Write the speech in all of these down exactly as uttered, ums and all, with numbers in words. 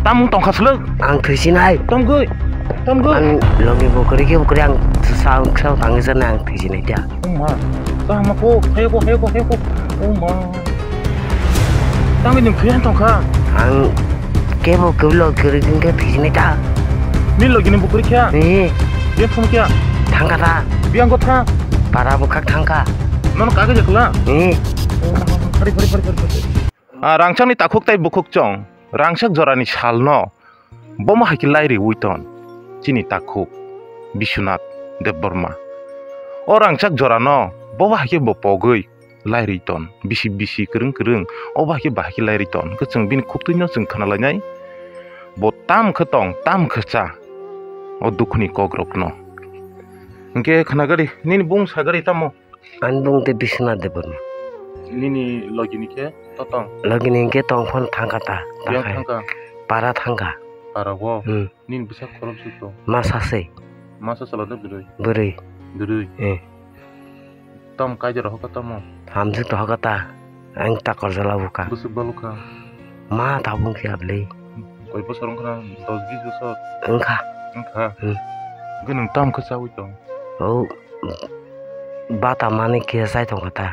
Tamung tongkha swlwk? Ang thwisinai. Tamgwi. Tamgwi. Ang logi bo kwrwi khe bo kwrwi ang sa, sa tangwi sanai ang thwisinai ta. Oh ma. Kaham ko, hayo ko, hayo ko, hayo ko. Oh ma. Tamgwi nwng thwi han tongkha. Ang kebo kebo logi kwrwi khe thwisinai ta. Ni logi ni bo kwrwi kha? Eh. Dia phone kya? Thangkha ta. Biang ko tha. Para bo kak thangkha. Nono kagwi jakla? Eh. Oh ma. Phari, phari, phari, phari, phari. Ah, rangchakni takhuk tei bukhuk chong, rangchak jorani salno bomo hai khe lairiwi ton chini takhuk Biswanath Debbarma. O rangchak jorano bobo hai khe bo pogwi lairiwi ton, bisi bisi kwrwng kwrwng, obo hai khe bahai khe lairiwi ton. Hwnkhe chwng bini khuktwino chwng khna lainai, bo tam khe tong, tam khe cha o dukhuni kokrokno. Hwnkhe khna gari, nini bung sa gari tamo? Ani bung tei Biswanath Debbarma. Nini logi ni khe totong? Logi ni hwnkhe tong phano thangkha ta, ta Yang khai. Thangkha? Para thangkha. Para o? Hmm. Nini bwsa khorok suk tong? Masa se. Masa sala de bwrwi? Bwrwi. Bwrwi? Eh. Tam kaida rohor kha tamo? Hamsik rohor kha ta. Ang takor jala bukha. Bwswk balukha? Ma tabung khe abli. Koi bosor wngkha na? Dos bis bosor? Wngkha. Wngkha? Hmm. Hwnkhe nwng tam khe chaui tong? O bata mani khe chai tongkha ta.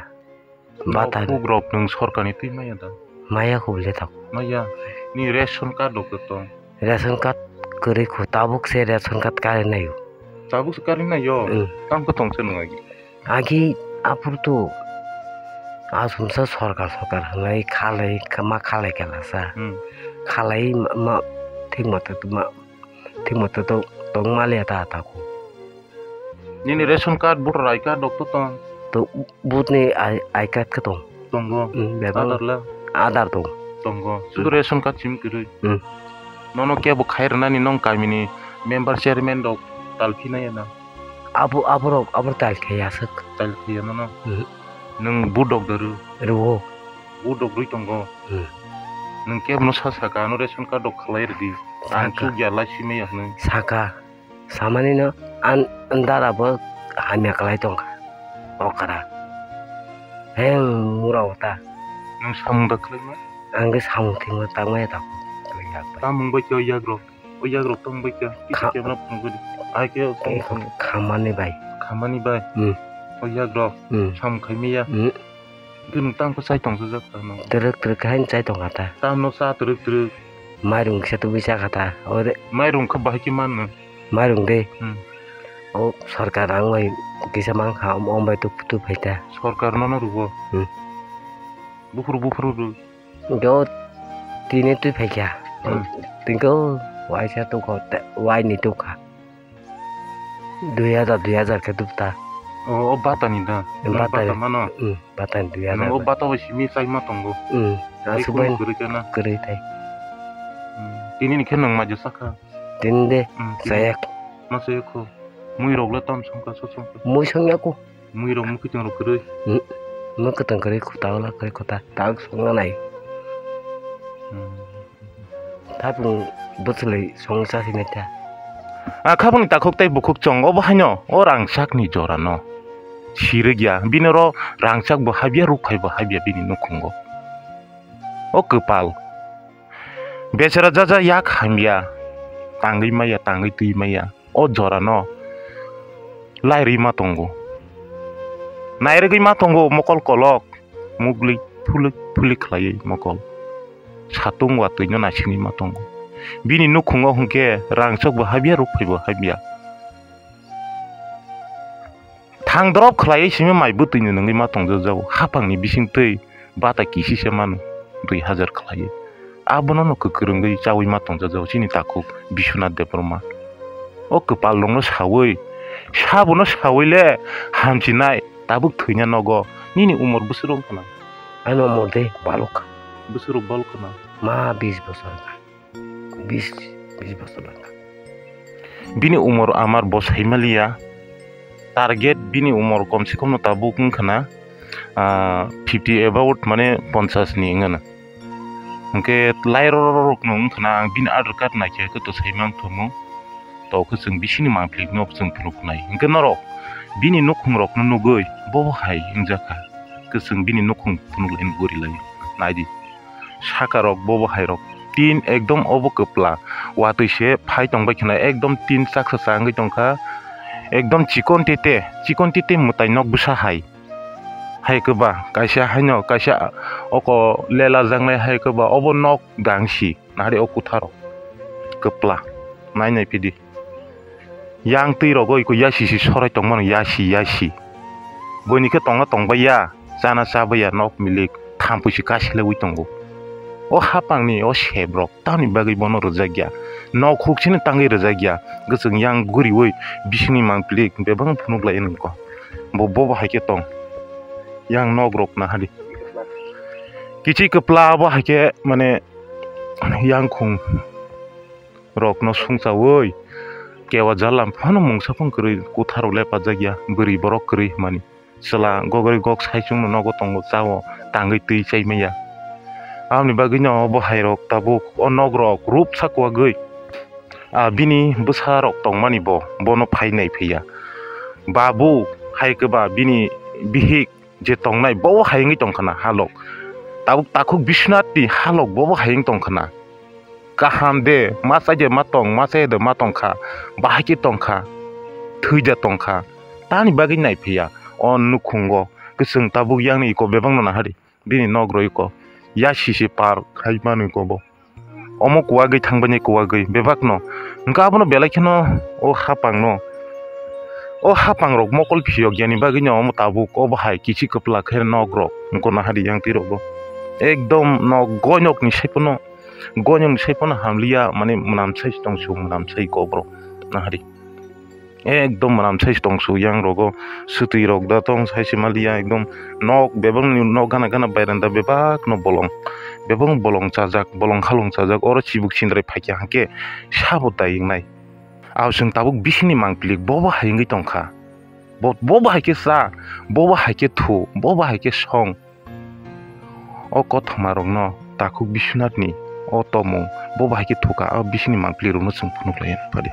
Bata. Nok rok nwng sorkarni twi maya da? Maya khubli tak. Maya? Ni ration card rok tong? Ration card kwrwi khu, tabuk se ration card karwi naio. Tabuk se karwi naio? Hmm. Tam khe tong se nwng agi? Agi aphuru to asumsa sorkar sorkar hwnwi khalai ma khalai kala sa. Hmm. Khalai ma, ma thik moto ma thik moto to tong maliya ta ta ko. Nini ration card, voter I card rok to tong? To butni I, I card khe tong. Tongo. Hmm, bebak. Aadhaar la? Aadhaar tong. Tongo. Hmm. Sudu ration card simi kwrwi. Hmm. Nono kebo khai rwnani nong kamini member chairman rok tal phinai na? Abo, aborok, abor tal khe aswk. Tal khe nono? Mhm. Nwng budok da rw? Rwo. Budok rwi tongo. Mhm. Nwng kebono sa saka, ano ration card rok khlai rwdi. Ang saka. Chukya lai simi ya hwnwi. Saka. Samani no an, an dara bo hamya kwlai tongkha. Okra. He mura ota. Nwng samung da khlai ma? Ang khe samung thwngma tangmaya tabuk. Tamung bai khe o yagrok. O yagrok tong bai khe, kisa khe bono phunugwi di. Ai khe o tong, tong. Khamani bai. Khamani bai? Hmm. O yagrok? Hmm. Samung khaimaya? Hmm. Hwnkhe nwng tamo khe chai tong jak ta no? Twrwk twrwk khe haino chai tong kha ta. Tamno cha twrwk twrwk? Mairung kisa tubui cha kha ta. Ore. Mairung khe bahai khe manno? Mairung de. Hmm. O sorkar rang bai kisa mang kha, om, om bai tup, tup phai ta. Sorkar nono rwo? Hmm. Buphuru buphuru rw? Hwnkhe o tini twi phaikha. Hmm. Hwnkhe o waisa tukha, te-, waini tukha. Dui hajar, dui hajar khe tubta. O, o batani da? Batani. Bata mano? Hmm, batani dui hajar. Nwng o bata bai simi chaima tongo? Hmm, aswk bai kwrwi khe na? Kwrwi tai. Hmm, tini ni khe nwng majo sakha? Tini de, hmm, tini. Chayak. Ma chayak kho? Mui rok le tam songkha, so songkha? Mui songya kho. Mui rok mwkhwtwng rok kwrwi? Hmm. Mwkhwtwng kwrwi, kwtal kwrwi kwtal. Tak songna nai. Hmm. Thapung bwchwlwi song cha sinai ta. A khabangni takhuk tei bukhuk chong obo haino o rangchakni jorano. Sirwk ya, bini oro rangchak bo habya, rukphai bo habya bini nukhungo. O kwpal. Bechara jaja yak hamya, tangwi maya, tangwi twi maya. O jorano lairwi ma tongo. Nairwgwi ma tongo mokol kolok, muglik phulik phulik khlaiwi mokol. Satung watwino naisingwi ma tongo. Bini nukhungo hwnkhe rangchok bo habya, rukphai bo habya. Thang drop khlaiwi simi mai bwtwino nungwi ma tongjak jago. Haphangni bisingtwi bata kisisa mano dui hajar khlaiwi. Abono no kwkwrwngwi chawi ma tongjak jago chini takhuk Biswanath Debbarma. O kwpal rokno sawi, sabono sawi le hamchinai, tabuk thwina nogo. Nini umor bwswk rok wngkha na? Ani umor de balok. Bwswk rok balok khna? Ma bis bosor wngkha. Bis, bis bosor wngkha. Bini umor amar bo saimaliya. Target bini umor kom se kom no tabuk wngkha na, ah, fifty about, mane ponchas ni wngkha na. Hwnkhe lai rw rw rw rw rok no wngkha na, ang bini aadhaar card naikhe khe to saimang thumung. To khe chwng bisini mangpili no chwng phunuk nai. Hwnkhe norok bini nukhung rok no nugwi bobo hai wngjakha. Khe chwng bini nukhung phunuk lai gori lai. Naidi. Saka rok bobo hai rok. tin ekdom obo kwpla. Watwi se phai tongbai khwna ekdom tin chaksa cha wngwi tongkha. Ekdom chikon tete, chikon tete mwtai nok bwsa hai. Hai kwba kaisa haino kaisa oko lela jaknai hai kwba obo nok dangsi nahari o kwtharo kwpla nai nai phidi. Yang twi rogo iko yasi si sorai tongmano yasi yasi. Boini khe tongna tongbai ya, chana chabaiya nok milik thampui si kasilaiwi tongo. O hapangni o sebrok tamni bagwi bono rwjakya. Nok huksini tangwi rwjakya. Kwchwng yang guriwi bisingni mangpili bebak phunuk lai nungkho. Bo bobo hai khe tong. Yang nok rok nahadi. Kichi kwpla bo hai khe mane yang khung rokno sungchawi kewa jalam phano mungsa phang kwrwi kwtharok le pajak ya bwrwi borok kwrwi hwnmani. Chwla gogori gok saichung no nogo tongo chao tangwi twi chai maya. Aboni bagwi no bo hai rok tabuk o nok rok rup sa kwagwi, ah, bini bwsa rok tongmani bo bono phai nai phiya. Babu hai kwba bini bihik je tongnai bobo hai wngwi tongkha na halok. Tabuk takhuk Biswnath ni halok bobo hai wng tongkha na. Kaham de, ma chai de ma tong, ma chai de ma tongkha, bahai khe tongkha, thwi de tongkha, tani bagwi nai phiya o nukhungo kwchwng tabuk yang ni iko bebak no nahari bini nok rw iko ya sisi par khai manu iko bo. Omo kuwagwi thangbaini kuwagwi bebakno. Hwnkhe abono belai kheno o hapangno, o hapangrok mokol phiyok yani bagwino omo tabuk obo hai kichi kwplak khe nokrok wngkha nahadi yang twirogo. Ekdom nok goinokni saiphano, goinokni saiphano hamliya, mane mwnamsai tongsu, mwnamsai kokrok nahadi. Ekdom mwnamsai tongsu yang rogo, swtwi rok da tong sai se maliya, ekdom nok bebak ni nok gana gana bairanda bebak no bolong, bebak bolong chajak, bolong khalong chajak, oro chibuk chindrai phaikha hwnkhe sabo dai wngnai. Ao chwng tabuk bisingni mangpili bobo hai wngwi tongkha, bo-, bobo hai khe cha, bobo hai khe thu, bobo hai khe song. O kothoma rokno takhuk Biswnathni o tongmung bo bahai khe thuka, o bisingni mangpili rokno chwng phunuk lai padi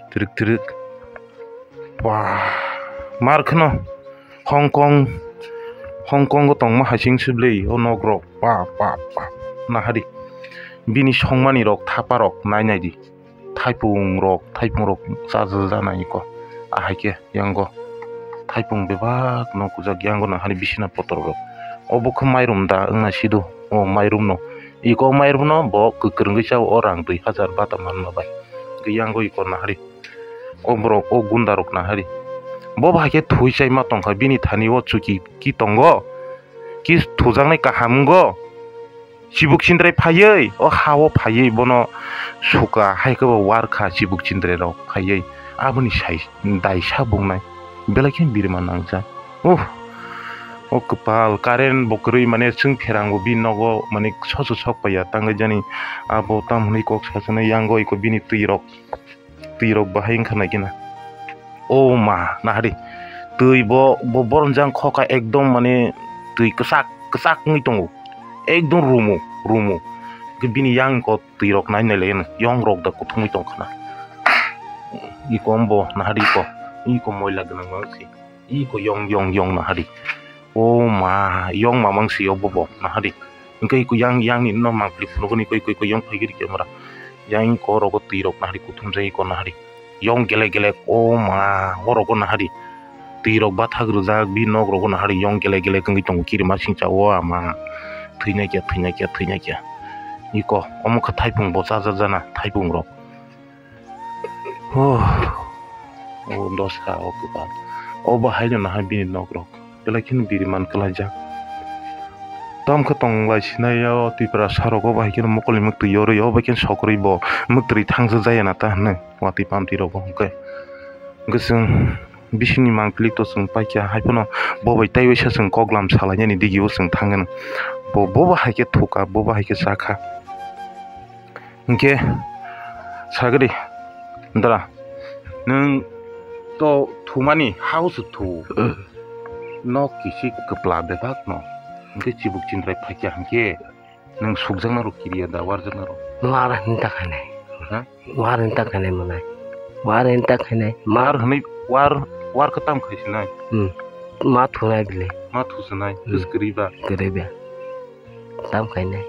twrwk twrwk. Ba mar kheno Hong Kong, Hong Kong o tongma hai sing siblei o nok rok pa pa pa nahadi bini songmani rok thapa rok nai nai di. Thaipung rok, thaipung rok chajajanai iko. Ahai khe yango thaipung bebak no kujak yango nahari bisina potor rok. O bokhe mairum da wngna sido, o mairum no. Iko mairum no bo kwkrwngwi chao o rang dui hajar bata manma bai. Hwnkhe yango iko nahari. O borok, o gunda rok nahari. Bo bahai khe thwi chaima tongkha bini thani o chuki ki tongo. Ki thujaknai kaham wngo. Chibuk chindrai phaiwi o ha-o phaiwi bono suka, hai khe bo warkha chibuk chindrai rok phaiwi aboni sai daisa bungnai belai khe birma nangjak. Uh, o kwpal current bo kwrwi mane chwng pherang bo bini nogo mane soso sok paiya tangwi jani abo tam hwnwi kok sajaknai yango iko bini twi rok. Twi rok bahai wngkha nai khe na. O ma, nahari. Twi bo, bo borom jang khoka ekdom mane twi kwchak, kwchak wngwi tongo. Ekdom rumu, rumu. Khe bini yang ko twi rok nai nai lai yong rok da kuthumwi tongkha na. Iko ombo nahari ko. Iko moila gwnang ma si. Iko yong yong yong nahari. O ma, yong mamang si o bobo nahari. Hwnkhe iko yang, yang ni no mangpili phunukgo ni koi, koi, koi yong phaigiri khe mora. Yang iko rogo twi rok nahari kuthum jai iko nahari. Yong gelek gelek, o ma, o rogo nahari. Twi rok bathak rwjak, bi nok rogo nahari yong gelek gelek wngwi tongo kirima singcha o ama. Thwinai kya, thwinai kya, thwinai kya. Iko, omo kha thaipung bo cha cha jana, thaipung rok. Oh, o doska o kwbang. O bo haino nahai bini nok rok. Belai kheno biri man kwlaijak. Tamo khe tong lai sinai o Tiprasa rok o bai kheno mokol ni mwktwi yorwi o bai kheno sokrwi bo mwktwi thangsa jaya na ta hwnwi watwi pamtwi rok bo hwnkhe. Hwnkhe chwng bisingni mangpili to chwng paikha hai phano bo bai tei waisa chwng koklam salainani digi o chwng thangwi bo, bo bo hai khe thuka, bo bo hai khe chakha. Hwnkhe sagri, dara, nwng to thumani ha o se thu. Nok kisi kwpla bebak no. Hwnkhe chibuk chindrai phaikya hwnkhe nwng sukjakna rw kiriya da, warjakna rw. Mar hinta khainai. Ha? Mar hinta khainai manai. Mar hinta khainai. Mar. Mar hwnwi war, war khe tam khai sinai? Hmm. Ma thunai bile. Ma thusinai. Hmm. Kwrwi ba? Kwrwi ba. Tam khainai.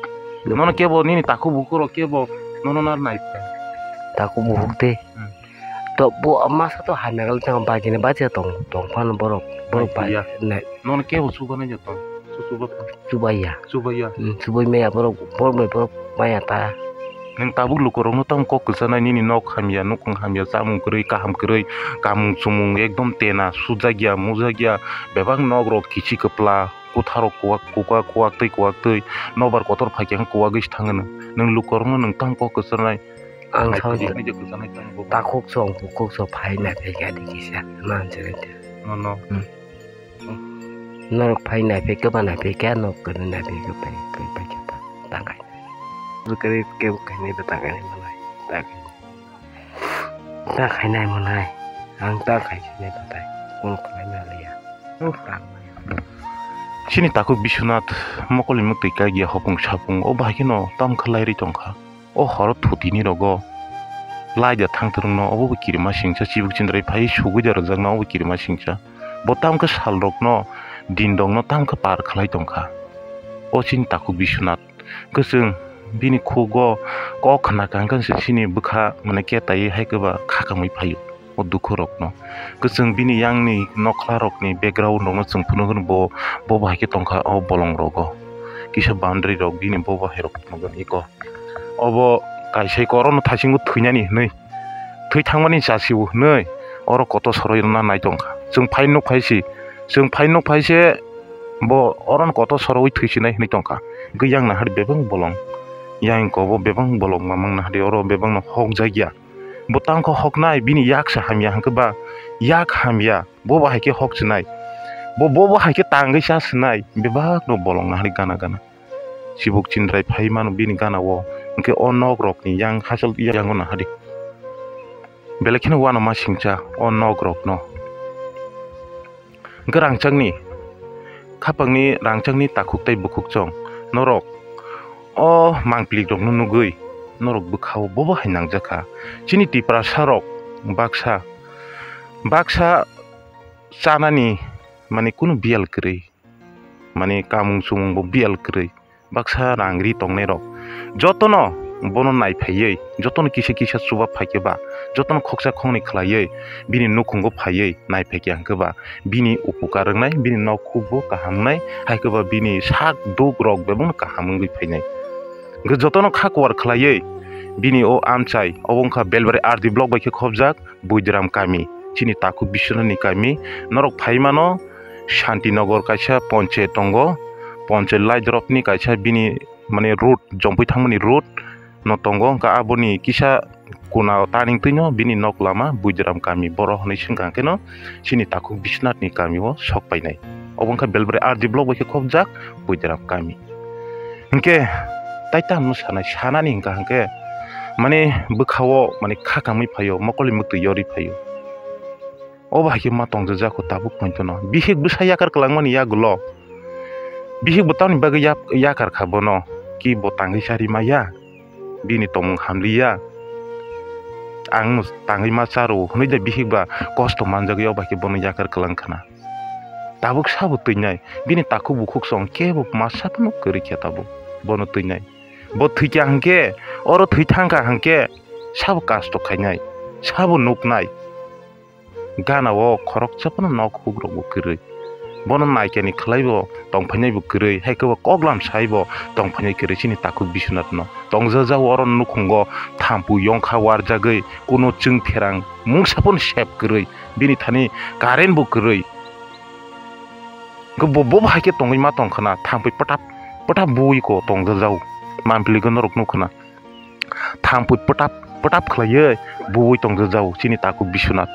Nono kebo nini takhuk bukhuk rok kebo nono nar nai. Takhuk bukhuk tei. Hmm. To bo masa to hamya gal tang bagini bacha tong tong phano borok borok bai. Nono kebo chubanai jotong. Chuba. Chubaiya. Chubaiya. Hmm, chubai maya borok borok bai borok maya ta. Neng tabuk lukorokno tamo kok kwchanai nini nok hamya nukhung hamya chamung kwrwi kaham kwrwi kamung chumung ekdom tena sujakya mujakya bebak nok rok kichi kwpla. Kwtharok kuwak, kuwak, kuwak twi, kuwak twi, nobar kotor phaikhe ang kuwagwi se thangano. Nwng lukorokno nwng tamo kok kwcharnai. Ang hai sao kwcharnai je kwcharnai tamo bo. Takhuk song, bukhuk song, phai nai phai kha di kisa, man se nai. No, no. Hmm. Norok phai nai phai kha, ba nai phai kha, nok kwrwi nai phai kha, phai, phai, phai kha ta, ta khai. Bwkrwi kebo khainai da ta khainai manai, ta khai. Ta khainai manai, ang ta khai sinai batai, phone khlai ma liya. Chini takhuk Biswanath mokolni mwktwi kaigia hopung sapung, o bahai kheno tamo khe lairwi tongkha. O horo thutini rogo laida thang twrwngno, obo bo kirima singcha, chibuk chindrai phai sugwi da rwjakna, obo kirima singcha. Bo tamo khe salrokno, dinrokno tamo khe par khlai tongkha. O chini takhuk Biswanath. Kwchwng bini khugo kok khna kha hwnkhe se chini bwkha mane ketaiwi hai kwba khakamwi phaio o dukhu rokno. Kwchwng bini yangni nokhla rokni background rokno chwng phunukgo bo, bo bahai khe tongkha o bolong rogo. Kisa boundary rok bini bo bahai rok phunukgo eko. Obo kaisa eko orono thaisingo thwinani hwnwi. Thwi thangmani chasio hwnwi oro kotor soroi rwna nai tongkha. Chwng phai nuk phai si, chwng phai nuk phai se bo orono kotor sorowi thwi sinai hwnwi tongkha. Hwnkhe yang nahar bebak bolong, yang kobo bebak bolong mamang nahari oro bebakno hokjakya. Bo tangkho hoknai bini yak se hamya hwnkhe ba yak hamya bo bahai khe hok sinai. Bo, bo bahai khe tangwi cha sinai bebakno bolong nahari gana gana. Chibuk chindrai phai mano bini gana o, hwnkhe o nok rokni yang hachal yango nahadi. Belai kheno uanama singcha o nok rokno. Hwnkhe rangchakni, khapangni rangchakni takhuk tei bukhuk chong norok o mangpili rokno nugwi norok bwkhao bobo hai nangjakha. Chini Tiprasa rok baksa, baksa chanani mani kunu biyal kwrwi. Mani kamung chumung bo biyal kwrwi, baksa rang ri tongnai rok jotono bono nai phaiwi, jotono kisa kisa chuba phaikhe ba, jotono khoksa khoknwi khlaiwi bini nukhungo phaiwi nai phaikhe hwnkhe ba bini upukar wngnai, bini nok khukbo kaham wngnai, hai khe ba bini sak duk rok bebakno kaham wngwi phainai. Hwnkhe jotono kha kuar khlaiwi bini o amchai obo wngkha Belbari R D block bai khe khobjak. Buidram kami, chini takhuk Biswanathni kami, norok phai mano, Shantinagar kaisa ponchayat tongo, ponchayat Laidropni kaisa bini, mane, road, jompui thangmani road no tongo, hwnkha aboni kisa kuna o turning twino bini nok lama Buidram kami, borok hwnwi swngkha hwnkhe no chini takhuk Biswanathni kami o sok painai. Obo wngkha Belbari R D block bai khe khobjak Buidram kami. Hinkhe tai tamo sanai, sanani hwnkha hinkhe mane bwkhao mane kha kamwi phaio, mokolni mwktwi yorwi phaio. Obo hai khe ma tongjak jako tabuk pointono. Bihik bwsa yakar kwlangmani yagulo. Bihik bo tamni bagwi yak-, yakar kha bono. Ki bo tangwi chari maya. Bini tongmung hamliya. Ang tangwi ma charo hwnwi da bihik ba kosto manjagwi obo hai khe bono yakar kwlang khna. Tabuk sabo twinai, bini takhuk bukhuk song kebo masa phano kwrwi khe tabuk bono twinai. Bo thwikha hwnkhe, oro thwi thangkha hwnkhe, sabo kasto khainai, sabo nuknai. Gana o khoroksa phano nok hukrok bo kwrwi. Bono naikani khlai bo tongphainai bo kwrwi, hai khe bo koklam sai bo tongphainai kwrwi chini takhuk Biswanath no. Tongjajao oro nukhungo thampui yongkha warjagwi, kuno chwng pherang mungsa phano sep kwrwi, bini thani current bo kwrwi. Bo, bo hai khe tongwi ma tong khna, thampui pwtap pwtap buwi ko tongjajao. Mampli gw norok nuk khna. Thampui pwtap pwtap khlaiwi buwi tongjajao chini takhuk Biswanath.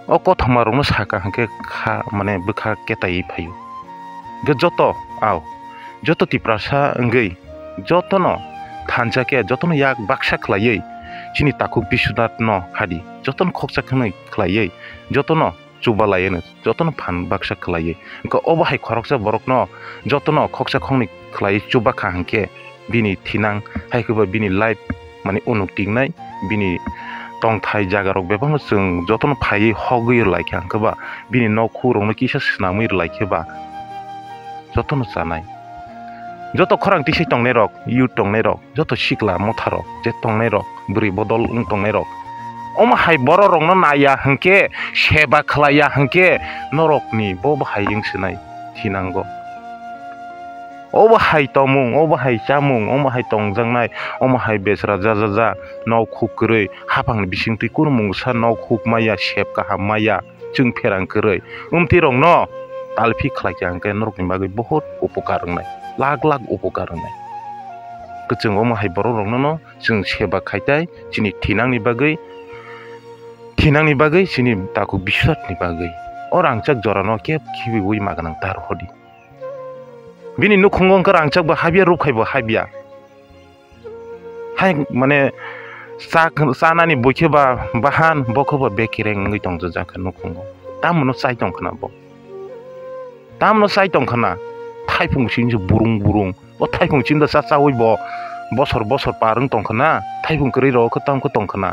O kothoma rokno saka hwnkhe kha, mane bwkha ketaiwi phaio. Hwnkhe joto, ao, joto Tiprasa wngwi jotono thansa khe, jotono yak baksa khlaiwi chini takhuk Biswanath no hadi, jotono khoksa khwnwi khlaiwi, jotono chubalai hwno, jotono phan baksa khlaiwi. Wngkha obo hai khoroksa borokno jotono khoksa khoknwi khlaiwi chubakha hwnkhe bini thinang hai khe ba bini life mani unuk tingnai, bini tongthai jaga rok bebakno chwng jotono phaiwi hogwi rwlai kha hwnkhe ba bini nok khu rokno kisa swnamwi rwlai khe ba jotono chanai. Joto khorang tisai tongnai rok, youth tongnai rok, joto sikla motha rok je tongnai rok, bwrwi bodol wng tongnai rok, omo hai borok rokno naiya hwnkhe, seba khlaiya hwnkhe, norokni bo bahai wng sinai thinango. Obo hai tomung, obo hai chamung, omo hai tongjaknai, omo hai besra ja ja ja, nok khuk kwrwi, haphangni bisingtwi kunu mungsa nok khuk maya, sep kaham maya, chwng pherang kwrwi. Omtwi rokno talphi khlai kha hwnkhe norokni bagwi bohot upokar wngnai, lak lak upokar wngnai. Kwchwng omo hai borok rokno no chwng seba khai tai, chini thinangni bagwi, thinangni bagwi, chini takhuk biswatni bagwi. O rangchak jorano kep khibiwi ma gwnang ta rw di. Bini nukhungo wngkha rangchak bo habya, rukphai bo habya. Hai mane chak-, chanani bwkhe ba bahan, bokhe ba bekereng wngwi tongjak kha nukhungo. Tamono chai tong khna bo. Tamono chai tong khna. Thaipung simi se burung burung. O thaipung simi da cha chaui bo bosor bosor par wng tong khna. Thaipung kwrwi rok khe tam khe tong khna.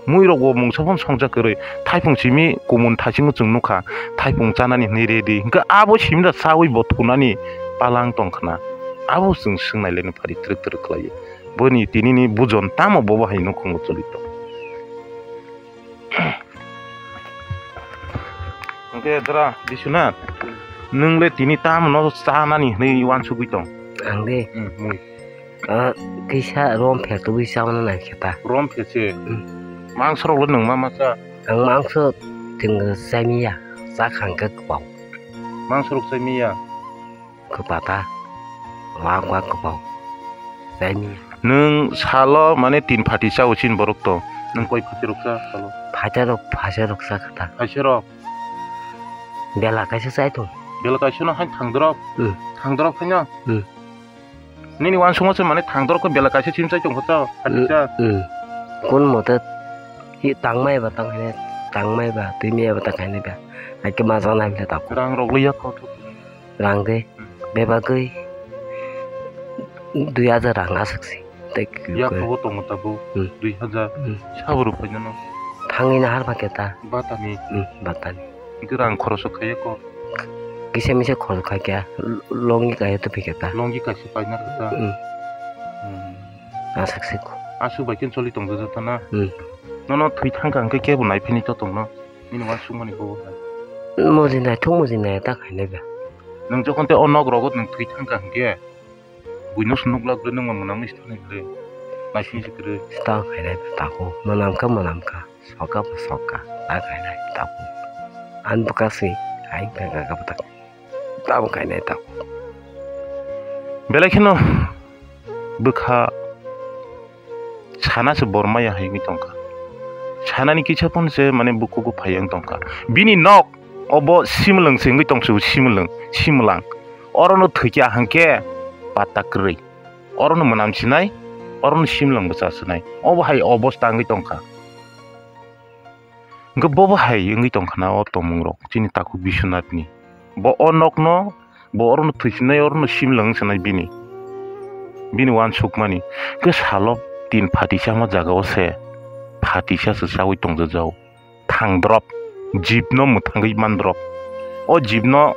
Mui rok bo mungsa phano songjak kwrwi. Thaipung simi kumun thaisingo chwng nukha. Thaipung chanani hwnwi ready. Hwnkhe abo simi da chaui bo thunani palang tong khna. Abo chwng swngnai le phari twrwk twrwk khlaiwi. Boni tinini bujon tamo bobo hai nukhungo choli tong. Hwnkhe dra Biswanath, nwng le tini tamo no chanani hwnwi uansugwi tong? Ang de, hmm, mui. Ah, kisa rom phe tubui chamano nai khe ta. Rom phe se? Hmm. Mangso rok le nwng ma ma cha? Ang mangso chwng chai miya, cha khang khe kwbang. Mangso rok chai miya? Kwpata, wak wak kwbang. Chai miya. Nwng salo mane tin phati chao chini borok to. Nwng koi phati rok cha salo? Phaisa rok, phaisa rok cha kha ta. Phaisa rok? Bela kaisa chai thung. Bela kaisa no hai thang drop. Hmm. Thang drop hai no? Hmm. Nini uansukma se mane thang drop khe bela kaisa chini chai tong kha to. Phati cha. Hmm. Kun mote hi tang mai ba tang hai, tang mai ba, twi mai ba tang hai ba. Hai khe ma jang nai bile ta. Rang rok liya kho to. Rang de, hmm, bebagwi dui hajar rang aswk se. Tei k-, Yak k-, rogo tongo tabuk, hmm, dui hajar. Hmm. Sabo rwphainano. Thangwi nahar pha khe ta. Batani. Hmm, batani. Hwnkhe rang khoroso khaiya kok. Kisa misa khorok khai khe, l-, longi kaiya tongphi khe ta. Longi kaisa paina rwkha. Hmm. Hmm. Aswk se kho. Aswk bai khe choli tongjago ta na. Hmm. Nono thwi thangkha hwnkhe kebo naiphini to tongno. Nini uansukmani kok hai. Muji naithok muji nai ta khainai ba. Nwng jokhon tei o nok rogo nwng thwi thangkha hwnkhe, buino se nuk lak le nwng mwnamwi se thani le. Naising se kwrwi. Ta khainai ba taku. Mwnam kha mwnam kha. Sok kha ba sok kha. Ta khainai taku. Ani bwkha se hai kha kha ba taku. Tamo khainai tamo. Belai kheno bwkha sana se bor maya hai wngwi tongkha. Sanani kisa phano se mane bukugo phai wng tongkha. Bini nok obo simlwng se wngwi tongsu, simlwng, simlang. Orono thwikya hwnkhe patta kwrwi. Orono mwnam sinai, orono simlwng bwsa sinai. Obo hai obosta wngwi tongkha. Hwnkhe bobo hai wngwi tongkha na o tongmung rok chini takhuk Biswanathni. Bo o nokno, bo orono thwisinai, orono simlwng wngsanai bini. Bini uansukmani. Hwnkhe salo tin phati chama jagao se phatisa se chaui tongjajao. Thangdrop, jibno mwthangwi mandrop. O jibno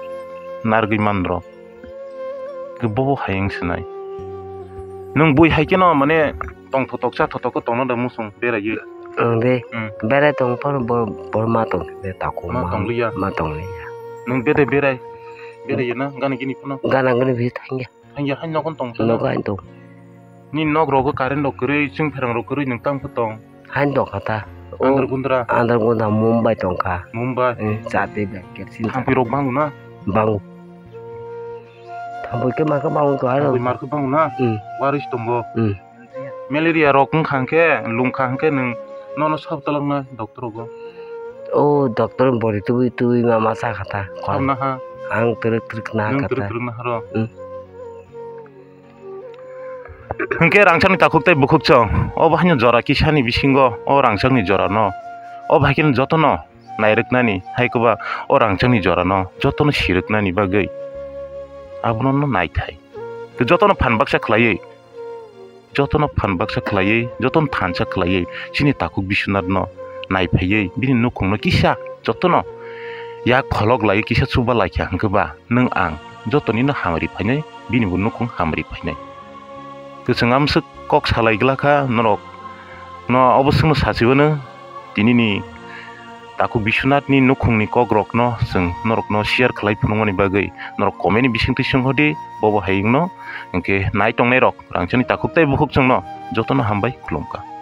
narwgwi mandrop. Khe bobo hai wng sinai. Nwng bui hai kheno mane tong thotok cha thotok khe tongno da musung beraiwi. Ang de, hmm, berai tong phano bo-, bor ma tong de taku ma, ma tong liya. Ma tong liya. Nwng bede berai, berai na gana gini phano. Gana gini bi thangya. Thangya hai nokon tong. Nok hai tong. Ni nok rogo current rok kwrwi, chwng pherang rok kwrwi nwng tang phu tong. Hain tongkha ta. O Andar Gundra. Andar Gundra Mumbai tongkha. Mumbai. Eh, chati bag kersin. Thampui rok bango na? Bango. Thampui ke marka bango to aro. Thampui marka bango na? Hmm. Waris tongo. Hmm. Malaria rok wngkha hwnkhe, lungkha hwnkhe nwng nono sab talangna doctor rogo. O doctor bori tubui tubui ma ma sakha ta. Sabna ha. Ang twrwk twrwk na ha. Nwng kha twrwk ta. Twrwk na ha ro. Hmm. Hwnkhe rangchakni takhuk tei bukhuk chwng, o bahai no jora kisani bisingo o rangchakni jora no, o bahai khe jotono nairwknani, hai kwba o rangchakni jora no jotono sirwknani bagwi abono no naithai. Tei jotono phan baksa khlaiwi, jotono phan baksa khlaiwi, jotono thansa khlaiwi chini takhuk Biswanath no naiphaiwi bini nukhung no kisa jotono yak pholok laiwi kisa chuba laikha hwnkhe ba nwng ang jotonino hamri phainai, bini bo nukhung hamri phainai. Kwchwng amswk kok salai glakha norok no obo swngno sachiwano tinini Takhuk Biswanathni nukhungni kokrokno chwng norokno share khlai phunukmani bagwi norok comment ni bisingtwi swnghodi, bobo hai wngno hinkhe nai tongnai rok rangchakni takhuk tei bukhuk chwngno jotono hambai khulumkha.